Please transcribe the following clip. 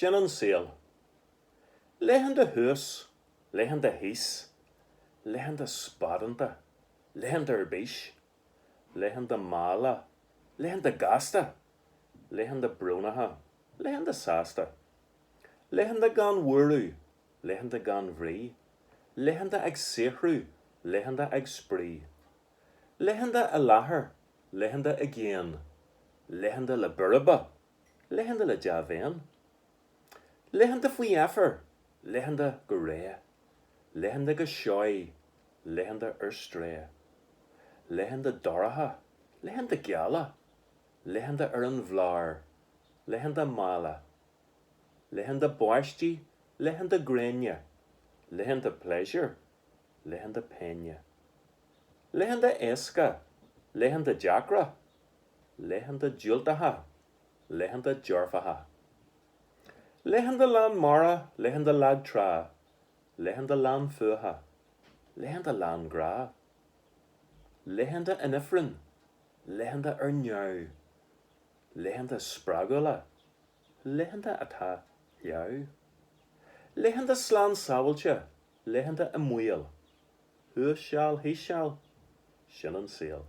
Sin an saol. Laethanta thuas, laethanta thíos, laethanta sparánta, laethanta ar bís, laethanta malla, laethanta gasta, laethanta brónacha, laethanta sásta. Laethanta gan bhuaireamh, laethanta gan bhrí, laethanta ag saothrú, laethanta ag spraoi. Laethanta i láthair, laethanta i gcéin, laethanta le boirbe, laethanta le dea-mhéin. Laethanta faoi dheifir, laethanta go réidh, laethanta go seoigh, laethanta ar strae. Laethanta dorcha, laethanta geala, laethanta ar an bhlár, laethanta malla. Laethanta báistí, laethanta gréine, laethanta pléisiúir, laethanta péine. Laethanta éasca, laethanta deacra, laethanta diúltacha, laethanta dearfacha. Laethanta lán mara, laethanta lag trá, laethanta lán fuatha, laethanta lán grá. Laethanta in ifreann, laethanta ar neamh, laethanta spreagúla, laethanta atá leamh. Laethanta slán sábháilte, laethanta i mbaol. Thuas seal, thíos seal, sin an saol.